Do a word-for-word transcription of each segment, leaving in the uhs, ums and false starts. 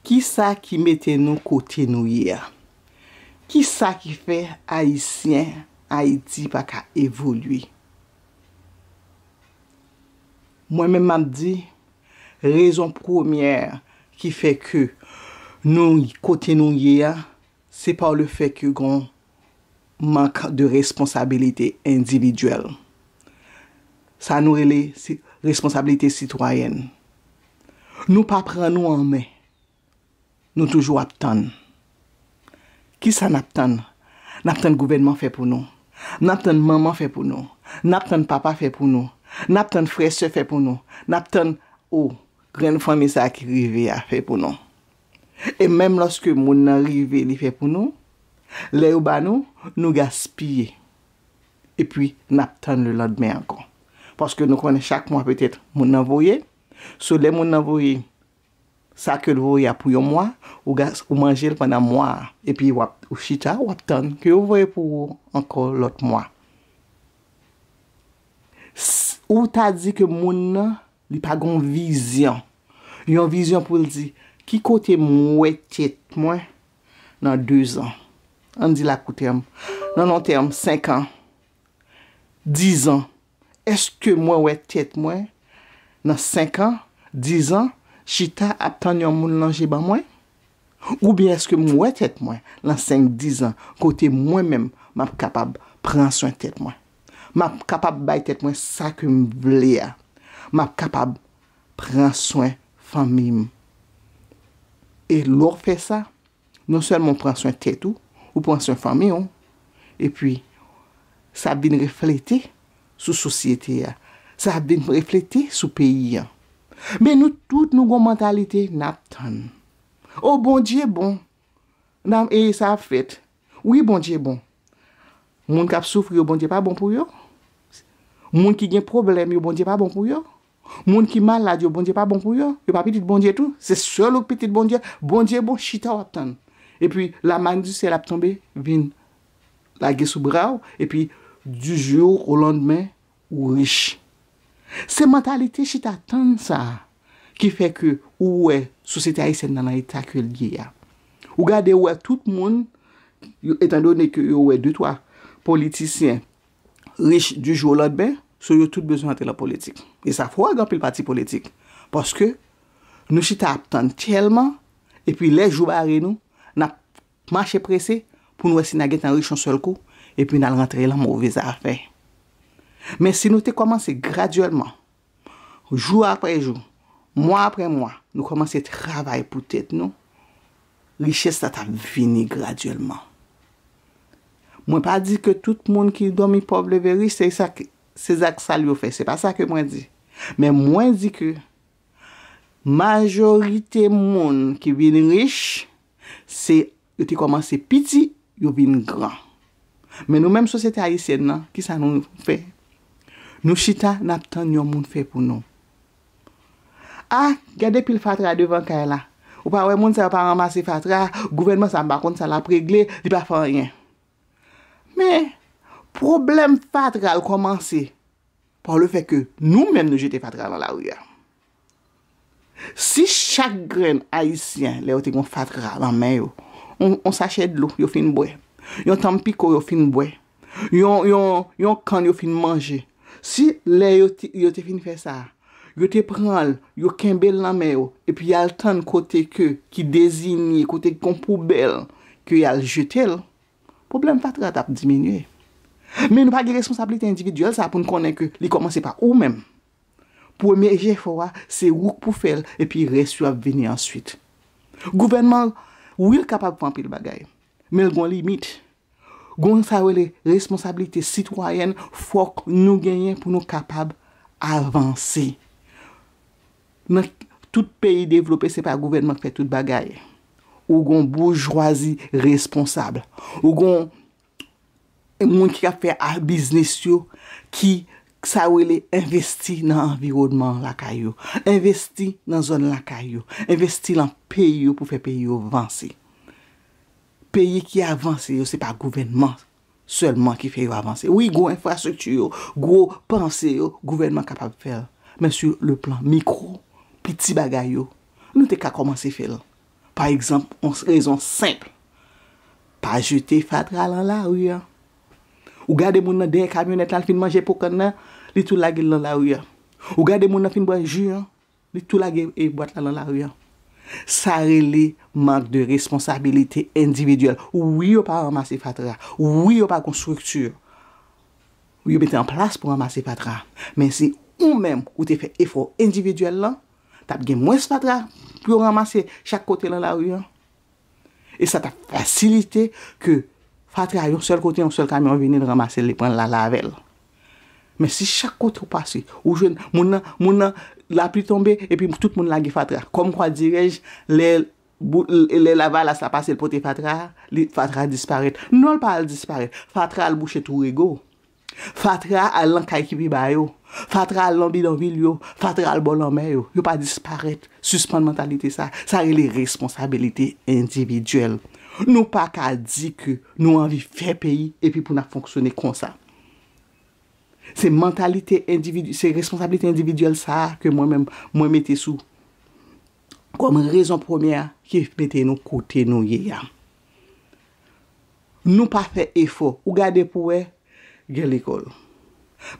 Kisa ki mete nou kote nou ye a? Kisa ki fè Ayisyen Ayiti pa ka evolye? Mwen menm m ap di, rezon premyè ki fè ke nou kote nou ye a, se pa le fè ke gon mank de responsabilite endividyèl. Sa nou rele si, responsabilite sitwayèn. Nou pa pran nou an men. Nou toujou ap tann. Kisa n ap tann? N ap tann gouvènman fè pou nou. N ap tann manman fè pou nou. N ap tann papa fè pou nou. N ap tann frè sè fè pou nou. N ap tann, o, grenn fanmi sa ki rive a fè pou nou. E menm lòske moun nan rive li fè pou nou, lè yo ba nou, nou gaspiye. Epi n ap tann lelandmen ankò. Paske nou konnen chak mwa petèt moun nan voye. So lè moun nan voye, sa ke l voye a pou yon mwa, ou, ou manje l pandan mwa a. Epi w ap, ou chita, w ap tann ke yo voye pou ou ankò lòt mwa. Ou ta di ke moun nan, li pa gen yon vizyon. Yon vizyon pou l di, ki kote m wè tèt mwen nan dezan? Ann di lakoutèm. Nan lontèm, senk an, dizan. Èske mwen wè tèt mwen nan senk an, dizan, chita ap tann yon moun lonje ban mwen? Oubyen èske m wè tèt mwen nan senk, dizan, kote mwen menm m ap kapab pran swen tèt mwen? M ap kapab bay tèt mwen sa ke m vle a. M ap kapab pran swen fanmi m. E lè w fè sa, non sèlman w pran swen tèt ou, ou pran swen fanmi w, epi sa ap vin reflete sou sosyete a. Sa ap vin reflete sou peyi a. Men nou tout nou gon mantalite n ap tann. O Bondye bon. Nan e sa ap fèt. Wi, Bondye bon. Moun k ap soufri yo, Bondye pa bon pou yo. Moun ki gen pwoblèm yo, Bondye pa bon pou yo. Moun ki malad yo, Bondye pa bon pou yo. Yo pa pitit Bondye tou. Se sèl ou k pitit Bondye. Bondye bon, chita w ap tann. Epi laman di syèl ap tonbe, vin lage sou bra w, epi du jour au lendemain, ou rich. Se mantalite chita tann sa a ki fè ke ou wè sosyete ayisyèn nan nan eta ke l ye a. Ou gade, ou wè tout moun, yo, etandone ke yo wè de twa politisyen rich du jour au lendemain, so yo tout bezwen antre nan politik. E sa fò gen anpil pati politik. Paske nou chita ap tann tèlman, epi lè jou bare nou, n ap mache prese pou n wè si n a gentan rich yon sèl kou, epi n al rantre lan move zafè. Men si nou te kòmanse gradyèlman, jou apre jou, mwa apre mwa, nou kòmanse travay pou tèt nou, richès la t ap vini gradyèlman. Mwen pa di ke tout moun ki dòmi pòv leve rich, se sa k-, se zak sal yo fè. Se pa sa ke mwen di. Men mwen di ke majorite moun ki vin rich, se yo te kòmanse piti, yo vin gran. Men nou menm sosyete ayisyèn nan, kisa nou fè? Nou chita, n ap tann yon moun fè pou nou. A, gade pil fatra devan kay la. Ou pa wè moun sa yo pa ranmase fatra, gouvènman sa m pa konn sa l ap regle, li pa fè anyen. Men, pwoblèm fatra l kòmanse pa le fè ke nou menm nou jete fatra lan lari a. Si chak grenn ayisyen, lè yo te gen fatra lan men yo, on, on sachè dlo, yo fin bwè, yon tanpiko, yo fin bwè, yon, yon, yon kann, yo fin manje, si lè yo te, yo te fin fè sa, yo te pran l, yo kenbe l nan men yo, epi y al tann kote ke, ki dezinye, kote ki gon poubèl, ke y al jete l, pwoblèm fatra t ap diminye. Men nou pa gen responsablite endividyèl sa pou n konnen ke li kòmanse pa ou menm. Premye jefò a, se ou k pou fè l, epi rès yo ap vini answit. Gouvènman, wi, l kapab fè anpil bagay, men l gon limit. Gon sa yo rele responsablite sitwayèn, fòk nou genyen pou nou kapab avanse. Nan tout peyi devlope, se pa gouvènman k fè tout bagay. Ou gon boujwazi responsab. Ou gon moun ki ap fè a, biznis yo, ki sa yo rele envesti nan anviwònman lakay yo, envesti nan zòn lakay yo, envesti nan peyi yo pou fè peyi yo vanse. Peyi ki avanse yo, se pa gouvènman sèlman ki fè yo avanse. Wi, gwo enfrastrikti yo, gwo panse yo, gouvènman kapab fè l. Men sou le plan mikwo, piti bagay yo, nou te ka kòmanse fè l. Pa egzanp, yon rezon senp. Pa jete fatra lan lari a. Ou gade moun nan dèyè kamyonèt la, l fin manje po kann nan, li tou lage l lan lari a. Ou gade moun nan fin bwè ji an, li tou lage e bwat la lan lari a. Sa rele mank de responsabilite endividyèl. Wi, yo pa ranmase fatra. Wi, yo pa gon estrikti yo mete an plas pou ranmase fatra. Men si ou menm ou te fè efò endividyèl lan, t ap gen mwens fatra pou yo ranmase chak kote lan lari an. E sa t ap fasilite ke fatra yon sèl kote, yon sèl kamyon vini, l ranmase l, li pran l, l ale avè l. Men si chak kote ou pase, ou jwenn moun nan, moun nan, lapli tonbe, epi tout moun lage fatra. Kòm kwa dirèj, lè, lè lavalas la pase, l pote fatra, li, fatra disparèt. Non, l pa al disparèt. Fatra al bouche tou rego. Fatra al nan kay ki pi ba yo. Fatra al nan bidonvil yo. Fatra al bò lanmè yo. Yo pa disparèt. Sispann mantalite sa. Sa rele responsabilite endividyèl. Nou pa ka di ke nou anvi fè peyi epi pou n ap fonksyone konsa. Se mantalite endividi, se responsabilite endividyèl sa a ke mwen menm, mwen mete sou kòm rezon premyè ki mete nou kote nou ye a. Nou pa fè efò. Ou gade pou wè, gen lekòl.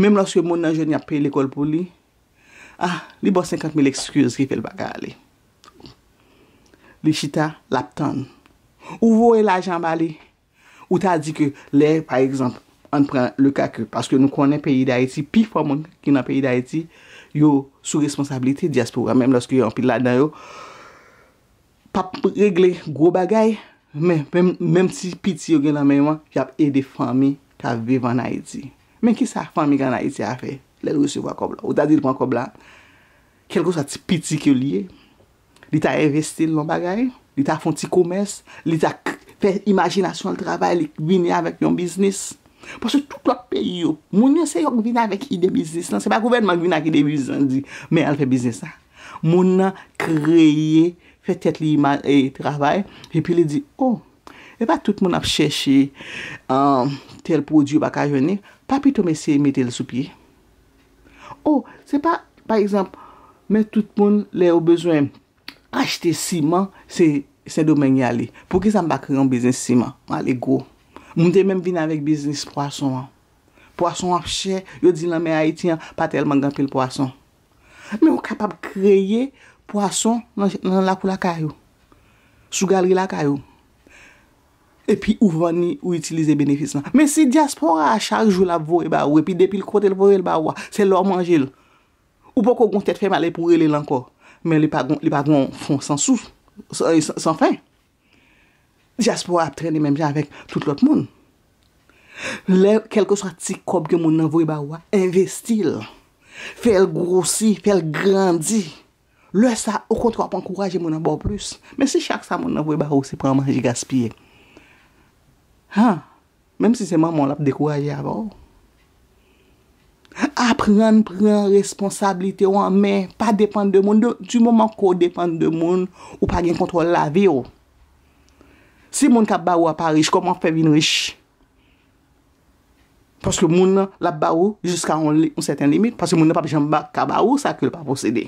Menm lòske moun nan jwenn y ap peye lekòl pou li, ah, li ba w senkant mil ekskiz ki fè l pa ka ale. Li chita, l ap tann. Ou voye lajan ba li, ou ta di ke lè, pa egzanp, ann pran le ka ke, paske nou konnen peyi Dayiti, pifò moun ki nan peyi Dayiti, yo sou responsablite dyaspora, menm lòske anpil ladan yo p ap regle gwo bagay, men menm, menm ti piti yo gen nan men yo an, y ap ede fanmi k ap viv ann Ayiti. Men kisa fanmi k ann Ayiti a fè lè l resevwa kòb la? Ou ta di l pran kòb la, kèlkeswa ti piti ke l ye, li ta envesti l nan bagay, li ta fè yon ti komès, li ta k-, fè imajinasyon l travay, li vini avèk yon biznis. Paske tout lòt peyi yo, moun yo se yo k vin avèk ide biznis lan. Se pa gouvènman k vin ak ide biznis lan, di, men al fè biznis la. Moun nan kreye, fè tèt li ima-, e, travay, epi li di, oh, e pa tout moun ap chèche, um, tèl pwodui yo pa ka jwenn li, pa pito m eseye mete l sou pye? Oh, se pa, pa egzanp, men tout moun, lè yo bezwen achte siman, se Sendomeng y ale. Poukisa m pa kreye yon biznis siman? M ale gwo. M te menm vin avèk biznis pwason an. Pwason ap chè, yo di lanmè Ayiti an pa tèlman gen anpil pwason. Men ou kapab kreye pwason nan, nan lakou lakay ou, sou galri lakay ou. Epi ou vann li, ou itilize benefis lan. Men si dyaspora a chak jou l ap voye ba ou, epi depi l kote l voye l ba ou a, se lè w manje l. Ou poko gon tèt fè mal epi w rele l ankò. Men li pa gon, li pa gon fon san sou, san, san fen. Dyaspora ap trennen menm jan avèk tout lòt moun. Lè, kèlkeswa ti kòb ke moun nan voye ba ou a, envesti l. Fè l gwosi, fè l grandi. Lè sa, okontrè, w ap ankouraje moun nan ba w plis. Men si chak sa moun nan voye ba ou, se pran manje gaspiye. Han, menm si se manman w, l ap dekouraje avè w. Aprann pran responsablite w an men, pa depann de moun. De, di moman ke w depann de moun, ou pa gen kontwòl lavi w. Si moun k ap ba ou a pa rich, kòman w ap fè vin rich? Paske moun nan, l ap ba ou jiska yon li-, yon sèten limit, paske moun nan p ap janm ba, ka ba ou sa ke l pa posede.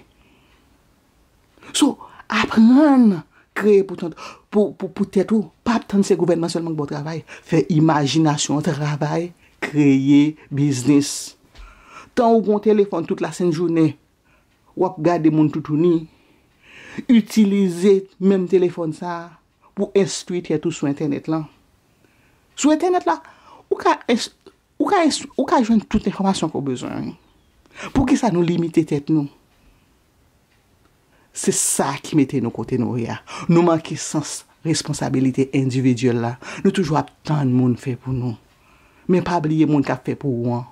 So, aprann kreye pou tèt, pou, pou, pou tèt ou. Pa ap tann se gouvènman sèlman k ba w travay. Fè imajinasyon w travay, kreye biznis. Tan ou gon telefòn tout lasent jounen, w ap gade moun toutouni, itilize menm telefòn sa a pou enstwi tèt ou sou entènèt lan. Sou entènèt la, ou ka ins-, ou ka ins-, ou ka jwenn tout enfòmasyon ke w bezwen. Poukisa nou limite tèt nou? Se sa ki mete nou kote nou ye a. Nou manke sans responsabilite endividyèl la. Nou toujou ap tann moun fè pou nou. Men pa bliye moun k ap fè pou ou an,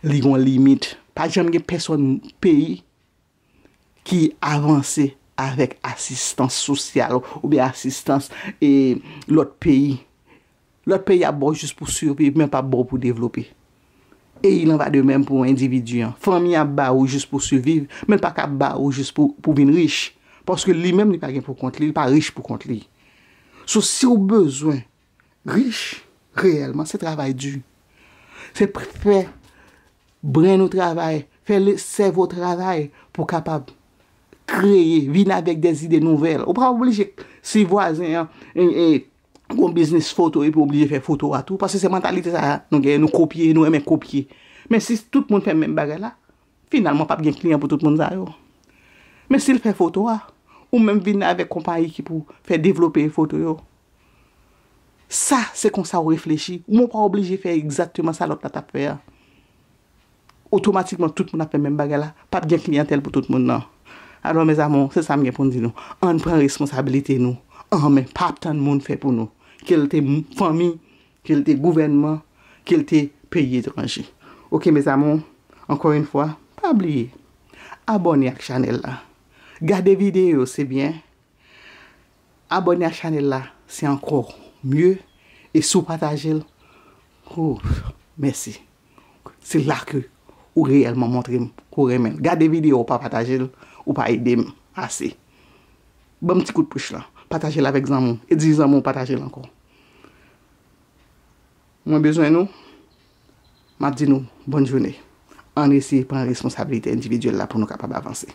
li gon limit. Pa janm gen pèsonn peyi ki avanse avèk asistans sosyal oubyen asistans, e, lòt peyi. Lòt peyi ap ba w jis pou siviv, men p ap ba w pou devlope. E il en va de même pou endividi an. Fanmi ap ba ou jis pou siviv, men l pa ka ba ou jis pou, pou vin rich. Paske li menm, li pa gen pou kont li, li pa rich pou kont li. So, si w bezwen rich, reyèlman, se travay di. Se p-, fè brenn ou travay, fè le-, sèvo travay pou w kapab kreye, vin avèk de zide nouvèl. Ou pa oblije swiv vwazen an, e, e, gon biznis foto epi oblije fè foto a tou. Paske se mantalite sa a nou genyen, nou kopye, nou renmen kopye. Men si tout moun fè menm bagay la, finalman p ap gen kliyan pou tout moun sa yo. Men si l fè foto a, ou menm vin avèk konpayi ki pou fè devlope foto yo. Sa, se konsa ou reflechi. Ou pa oblije fè egzakteman sa lòt la t ap fè a. Otomatikman, tout moun ap fè menm bagay la. P ap gen kliyantèl pou tout moun nan. Alò, mes amours, se sa m gen pou m di nou. Ann pran responsabilite nou an men. Pa ap tann moun fè pou nou. Ke l te m-, fanmi, ke l te gouvènman, ke l te peyi etranje. Oke, mes amours, ankò yon fwa, pa bliye, abòne ak chanèl la. Gade videyo, se byen. Abòne ak chanèl la, se ankò mye. E si w pataje l, oh, mèsi. Se la ke ou reyèlman montre m ke w renmen l. Gade videyo, w pa pataje l, ou pa ede m ase. Ban m ti kout pouch la. Pataje l avèk zanmi w. E di zanmi w pataje l ankò. Mwen bezwen nou. M ap di nou, bòn jounen. Ann eseye pran responsabilite endividyèl la pou nou kapab avanse.